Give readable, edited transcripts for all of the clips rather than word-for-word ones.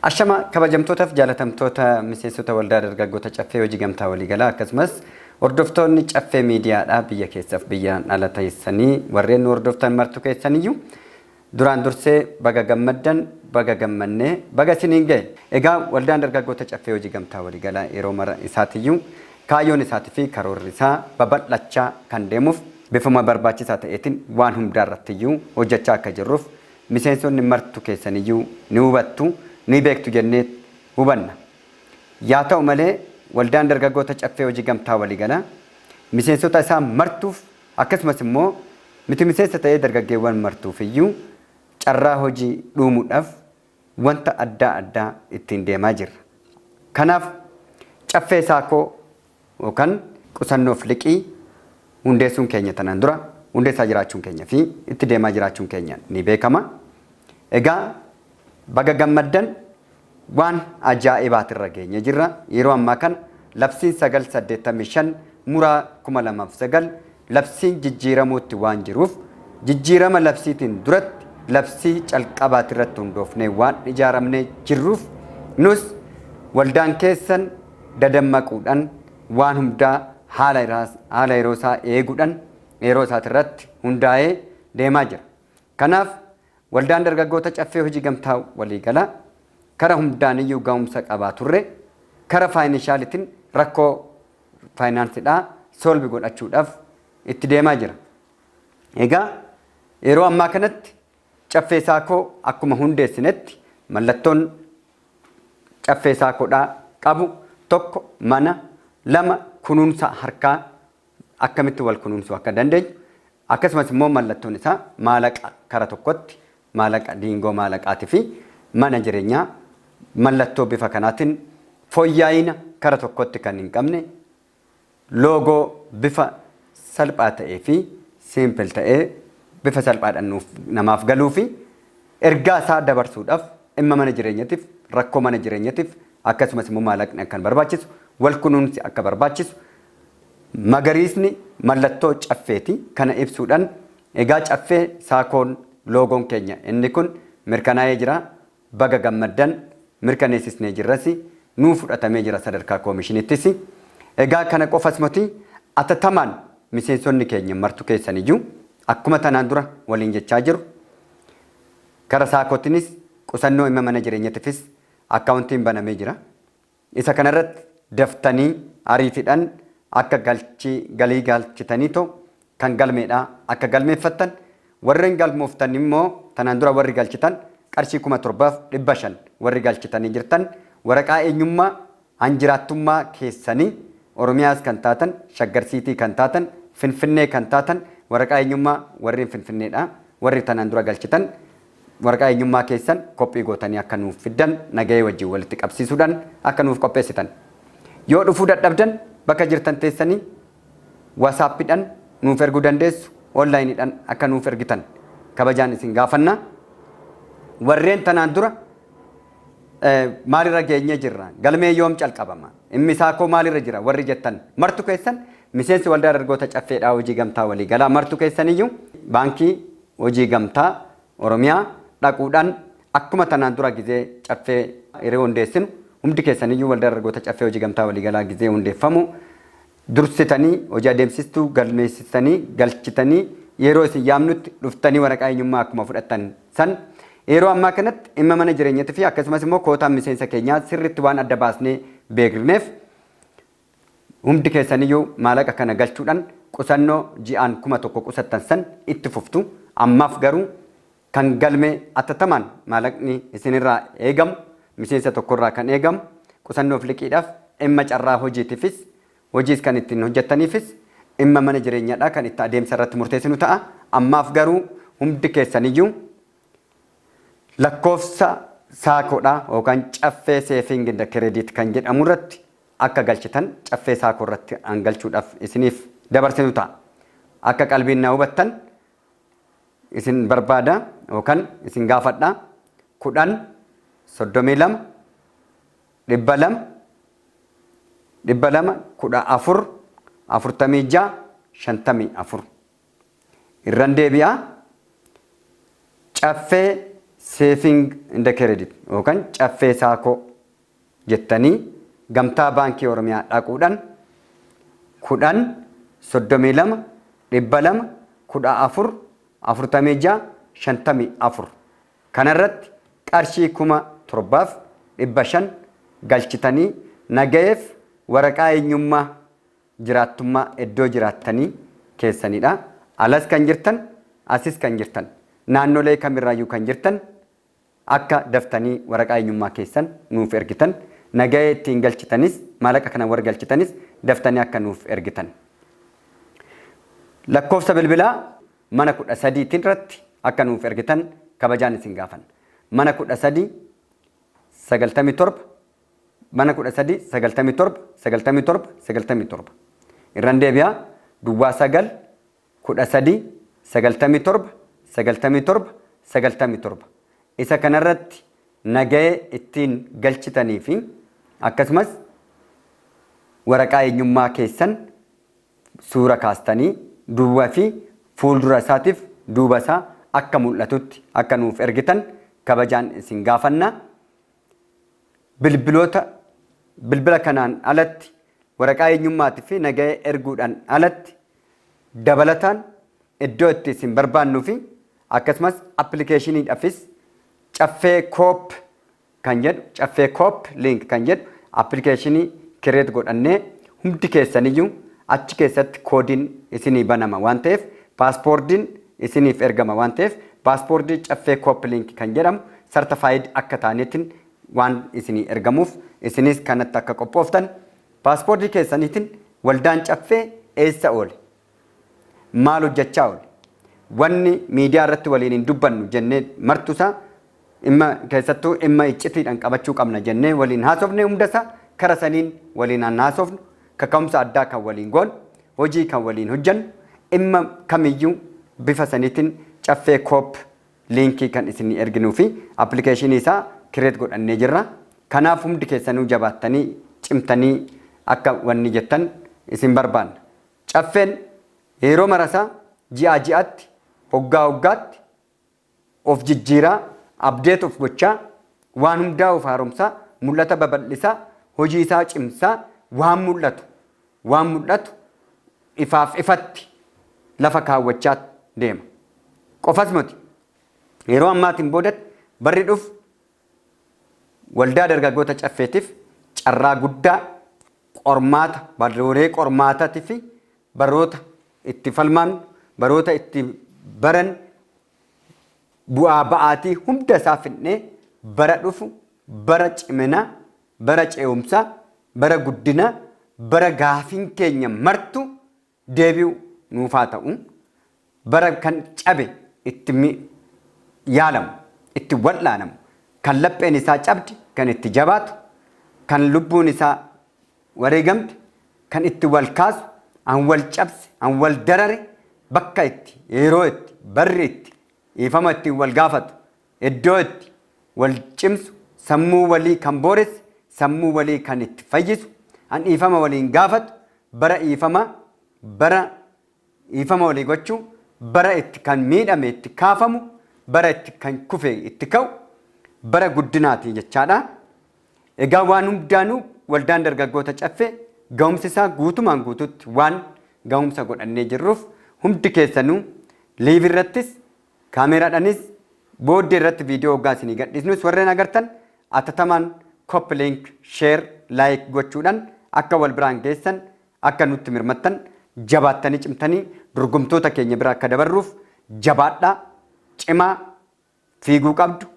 Ashama, kabajamtootaaf jaalatamtoota miseensota Waldaa Dargaggoota Caffee Hojii Gamtaa Waliigalaa, akkasumas hordoftoonni Caffee Miidiyaadhaa biyya keessaaf biyyaan ala teessanii warreen nu hordoftan martu keessaniyyuu, duraan dursee baga gammaddan, baga gammannee, baga isiniin ga'e. Egaa Waldaan Dargaggoota Caffee Hojii Gamtaa Waliigalaa yeroo mara isaatiyyuu kaayyoon isaatii fi karoorri isaa babal'achaa kan deemuuf bifuma barbaachisaa ta'eetiin waan hundaa irrattiyyuu hojjechaa akka jirruuf miseensonni martu keessaniyyuu ni hubattu, ni beektu jennee hubanna. Yaa ta'u malee, Waldaan Dargaggoota Caffee Hojii Gamtaa Waliigalaa miseensota isaa martuuf, akkasumas immoo miti miseensa ta'ee dargaggeewwan martuuf iyyuu carraa hojii dhuumuudhaaf wanta addaa addaa ittiin deemaa jirra. Kanaaf Caffee Saakoo yookaan qusannoof liqii hundeessuun keenya, tanaan dura hundeessaa jiraachuun keenya fi itti deemaa jiraachuun keenya ni beekama. Egaa baga gammaddan, waan ajaa'ibaatirra geenye jirra. Yeroo ammaa kana labsiin 985/2009 labsiin jijjiiramuutti waan jiruuf, jijjiirama labsiitiin duratti labsii calqabaatirratti hundoofnee waan ijaaramnee jirruuf, nus waldaan keessan dadammaquudhaan waan hundaa haala yeroo isaa eeguudhaan yeroo isaatirratti hundaa'ee deemaa jira. Kanaaf Waldaan Dargaggoota Caffee Hojii Gamtaa Waliigalaa kara hundaaniyyuu ga'umsa qabaa turre, kara financialitiin rakkoo faayinaansidhaa solve godhachuudhaaf itti deemaa jira. Egaa yeroo ammaa kanatti Caffee Saakoo akkuma hundeessinetti mallattoon Caffee Saakoodhaa qabu tokko mana, lama kunuunsa harkaa, akkamitti wal kunuunsuu akka dandeenyu, akkasumas immoo mallattoon isaa maalaqa, kara tokkotti maalaqa, diingoo maalaqaatii fi mana jireenyaa, mallattoo bifa kanaatiin fooyyaa'ina kara tokkotti kan hin qabne, loogoo bifa salphaa ta'ee fi simple ta'ee bifa salphaadhaan nuuf namaaf galuu fi ergaa isaa dabarsuudhaaf, dhimma mana jireenyatiif, rakkoo mana jireenyatiif, akkasumas immoo maalaqni akka barbaachisu, wal kunuunsi akka barbaachisu, magariisni mallattoo caffeeti, kana ibsuudhaan egaa Caffee Saakoon loogoon keenya inni kun mirkanaa'ee jira. Baga gammaddan, mirkaneessisnee jirrasi, nuu fudhatamee jira sadarkaa koomishinittis. Egaa kana qofas moti, atatamaan miseensonni keenya martu keessaniyyuu akkuma tanaan dura waliin jechaa jiru kara saakootinis qusannoo dhimma mana jireenyatifis akkaawuntiin banamee jira. Isa kanarratti daftanii ariitiidhaan akka galchii galii galchitanii too kan galmeedhaa akka galmeeffattan, warreen galmooftan immoo tanaan dura warri galchitan qarshii 7,500 warri galchitanii jirtan, waraqaa eenyummaa hanjiraattummaa keessanii, Oromiyaas kan taatan, Shaggar Siitii kan taatan, Finfinnee kan taatan, waraqaa eenyummaa warreen Finfinneedha warri tanaan dura galchitan waraqaa eenyummaa keessan kophii gootanii akka nuuf fiddan, nagahee wajjin walitti qabsiisuudhaan akka nuuf qopheessitan. Yoo dhufuu dadhabdan bakka jirtan teessanii WhatsAppidhaan nuuf erguu dandeessu, onlineiidhaan akka nuuf ergitan kabajaan isin gaafanna. Warreen tanaan dura maalirra geenyee jirra, galmee yoom calqabama, dhimmi saakoo maalirra jira warri jettan martu keessan, miseensi Waldaa Dargaggoota Caffeedhaa Hojii Gamtaa Waliigalaa martu keessaniyyuu Baankii Hojii Gamtaa Oromiyaa dhaquudhaan akkuma tanaan dura gizee caffee yeroo hundeessinu hundi keessaniyyuu Waldaa Dargaggoota Caffee Hojii Gamtaa Waliigalaa gizee hundeeffamu dursitanii hojii adeemsistuu galmeessistanii galchitanii yeroo isin yaamnutti dhuftanii waraqaa eenyummaa akkuma fudhattan san, yeroo ammaa kanatti dhimma mana jireenyatii fi akkasumas immoo kootaan miseensa keenyaa sirriitti waan adda baasnee beekneef, hundi keessaniyyuu maalaqa kana galchuudhaan qusannoo ji'aan 1,000 qusattan san itti fuftu. Ammaaf garuu kan galmee attatamaan maalaqni isinirraa eegamu, miseensa tokkorraa kan eegamu, qusannoof liqiidhaaf, dhimma carraa hojiitifis, hojiis kan ittiin hojjettaniifis, dhimma mana jireenyaadhaa kan itti adeemsa irratti murteessinu ta'a. Ammaaf garuu hundi keessaniyyuu lakkoofsa saakoodhaa yookaan Caffee Saving and Credit kan jedhamu irratti akka galchitan, Caffee Saakoo irratti an galchuudhaaf isiniif dabarsinu ta'a. Akka qalbiin na hubattan isin barbaada yookaan isin gaafadha. 10 32 200 200 14 46 54. Irran deebi'a. Caffee Saving and Credit yookaan Caffee Saakoo jettanii Gamtaa Baankii Oromiyaa dhaquudhaan 10 32 214 46 54 kanarratti qarshii 7,500 galchitanii nagayeef waraqaa eenyummaa jiraattummaa iddoo jiraattanii keessanidha. Alas kan jirtan, asis kan jirtan, naannolee kamirraayyuu kan jirtan akka daftanii waraqaa eenyummaa keessan nuuf ergitan, nagayee ittiin galchitanis, maallaqa kana warra galchitanis daftanii akka nuuf ergitan. Lakkoofsa bilbilaa mana 13 irratti akka nuuf ergitan kabajaan isin gaafan. Mana 13 97, mana 13 97 97 97. Irraan deebi'aa: 09 13 97 97 97. Isa kanarratti nagayee ittiin galchitanii fi akkasumas waraqaa eenyummaa keessan suura kaastanii duuba fi fuuldura isaatiif duuba isaa akka mul'atutti akka nuuf ergitan kabajaan isin gaafanna. Bilbiloota bilbila kanaan alatti, waraqaa eenyummaatii fi nagayee erguudhaan alatti, dabalataan iddoo itti isin barbaannuu fi akkasumas appilikeeshiniidhaafis Caffee Coop kan jedhu, Caffee Coop Link kan jedhu appilikeeshinii create godhannee hundi keessaniyyuu achi keessatti koodiin isinii banama waan ta'eef, paaspoortiin isiniif ergama waan ta'eef, paaspoortii Caffee Coop Link kan jedhamu certified akka taaneetiin waan isinii ergamuuf isinis kanatti akka qophooftan, paaspoortii keessaniitiin waldaan Caffee eessa oole, maal hojjechaa oole, wanni miidiyaa irratti waliin hin dubbannu jennee martusaa dhimma, keessattuu dhimma iccitiidhaan qabachuu qabna jennee waliin haasofne hundasaa kara saniin waliin han haasofnu, kaka'umsa addaa kan waliin goonu, hojii kan waliin hojjennu, dhimma kamiyyuu bifa saniitiin Caffee Coop Linkii kan isin erginuu fi appilikeeshinii isaa create godhannee jirra. Kanaaf hundi keessanuu jabaattanii cimtanii akka wanni jettan isin barbaanna. Caffeen yeroo marasaa ji'aa ji'aatti, hoggaa hoggaatti of jijjiiraa, update of gochaa, waan hundaa of haaromsaa, mul'ata babal'isaa, hojii isaa cimsaa, waan mul'atu ifaaf ifatti lafa kaawwachaa deema. Qofas miti. Yeroo ammaatiin boodatti barri dhufu waldaa dargaggoota Caffeetiif carraa guddaa, qormaata, baroolee qormaataatii fi baroota itti falmaan, baroota itti baran, bu'aa ba'aatii hunda isaa fidnee bara dhufu bara ciminaa, bara ce'umsaa, bara guddinaa, bara gaafiin keenya martu deebi'u nuufaa ta'u, bara kan cabe itti yaalamu, itti wal'aanamu, kan lapheen isaa cabde kan itti jabaatu, kan lubbuun isaa wareegamte kan itti wal kaasu, an wal cabse, an wal darare bakka itti, yeroo itti, barri itti dhiifama ittiin wal gaafatu, iddoo itti wal cimsu, sammuu walii kan booresse sammuu walii kan itti fayyisu, an dhiifama waliin gaafatu, bara dhiifama, bara dhiifama walii gochuu, bara itti kan miidhame itti kaafamu, bara itti kan kufe itti ka'u, bara guddinaati jechaadha. Egaa waan hundaanuu waldaan dargaggoota Caffee ga'umsi isaa guutumaan guututti waan ga'umsa godhannee jirruuf hundi keessanuu live irrattis, kaameeraadhaanis, booddee irratti viidiyoo hoggaa isinii gadhiisnus warreen agartan atatamaan copy link, share, like gochuudhaan akka wal biraan geessan, akka nutti mirmattan, jabaattanii cimtanii dorgomtoota keenya bira akka dabarruuf jabaadhaa, cimaa fiiguu qabdu.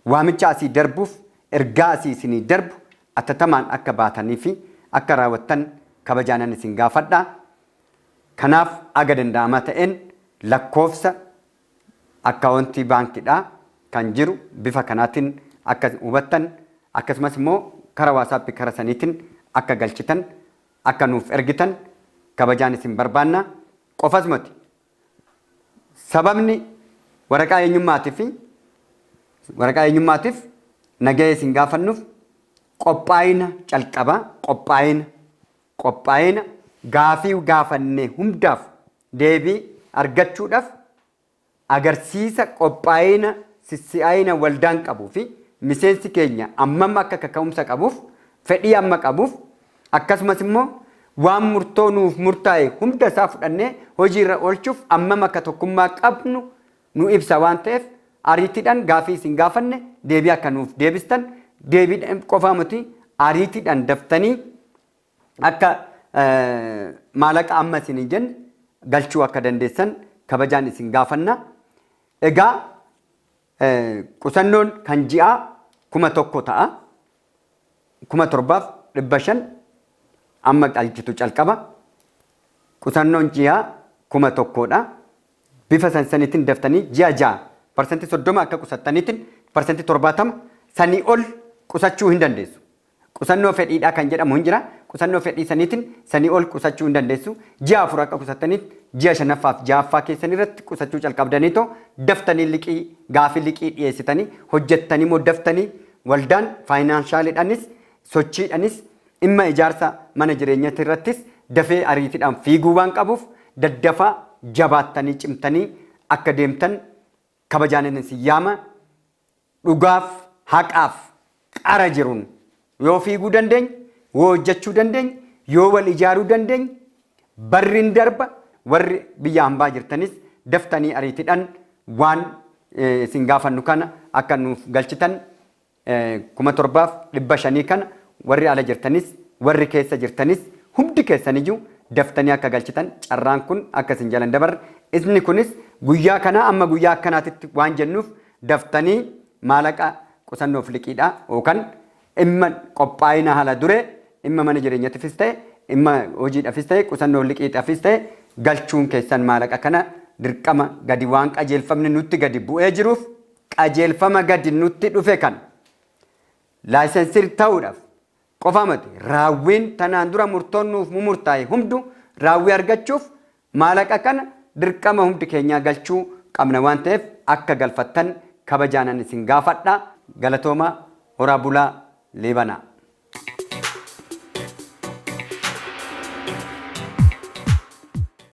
Waamicha asii darbuuf, ergaa asii isinii darbu atatamaan akka baatanii fi akka raawwattan kabajaanan isin gaafadhaa. Kanaaf aga danda'amaa ta'een lakkoofsa akkaawuntii baankiidhaa kan jiru bifa kanaatiin akka hubattan, akkasumas immoo kara WhatsAppii kara saniitiin akka galchitan, akka nuuf ergitan kabajaan isin barbaanna. Qofas miti. Sababni waraqaa eenyummaatii fi waraqaa eenyummaatiif nagahee isin gaafannuuf qophaa'ina calqabaa, qophaa'ina gaafii gaafannee hundaaf deebii argachuudhaaf agarsiisa qophaa'ina sissi'aayina waldaan qabuu fi miseensi keenya ammam akka kaka'umsa qabuuf, fedhii amma qabuuf, akkasumas immoo waan murtoo nuuf murtaa'e hunda isaa fudhannee hojiirra oolchuuf ammam akka tokkummaa qabnu nu ibsa waan ta'eef, ariitiidhaan gaafii isin gaafanne deebii akka nuuf deebistan, deebii qofaa miti, ariitiidhaan daftanii akka maallaqa amma isin hin jenne galchuu akka dandeessan kabajaan isin gaafanna. Egaa qusannoon kan ji'aa 1000 ta'a. 7500 amma galchitu calqaba. Qusannoon ji'aa 1000dha. Bifa sansaniitiin daftanii ji'a 6 30% akka qusattaniitiin 70% sanii ol qusachuu hin dandeessu. Qusannoo fedhiidhaa kan jedhamu hin jira. Qusannoo fedhii saniitiin sanii ol qusachuu hin dandeessu. Ji'a 4 akka qusattaniitti ji'a 5ffaaf 6ffaa keessan irratti qusachuu calqabdaniitoo daftanii liqii gaafii liqii dhiyeessitanii hojjettanii immoo daftanii waldaan faayinaanshaaliidhaanis sochiidhaanis dhimma ijaarsa mana jireenyaatti irrattis dafee ariitiidhaan fiiguu waan qabuuf daddafaa jabaattanii cimtanii akka deemtan kabajaan isin yaama. Dhugaaf haqaaf qara jiruun yoo fiiguu dandeenye, yoo hojjechuu dandeenye, yoo wal ijaaruu dandeenye, barriin darba. Warri biyya hambaa jirtanis daftanii ariitiidhaan waan isin gaafannu kana akka nuuf galchitan, 7500 kana warri ala jirtanis warri keessa jirtanis hundi keessaniyyuu daftanii akka galchitan, carraan kun akka isin jalan dabarre, inni kunis guyyaa kana amma guyyaa akkanaatitti waan jennuuf daftanii maallaqa qusannoof liqiidha yookaan dhimma qophaa'ina haala duree, dhimma mana jireenyaatiifis ta'e, dhimma hojiidhaafis ta'e, qusannoo liqiidhaafis ta'e galchuun keessan maallaqa kana dirqama gadi waan qajeelfamni nutti gadi bu'ee jiruuf, qajeelfama gadi nutti dhufe kan laayisensii ta'uudhaaf qofa miti, raawwiin tanaan dura murtoon nuuf murtaa'e hundu raawwii argachuuf maallaqa kana dirqama hundi keenyaa galchuu qabna waan ta'eef akka galfattan kabajaanan isin gaafadha. Galatooma, horaa bulaa, Liibanaa.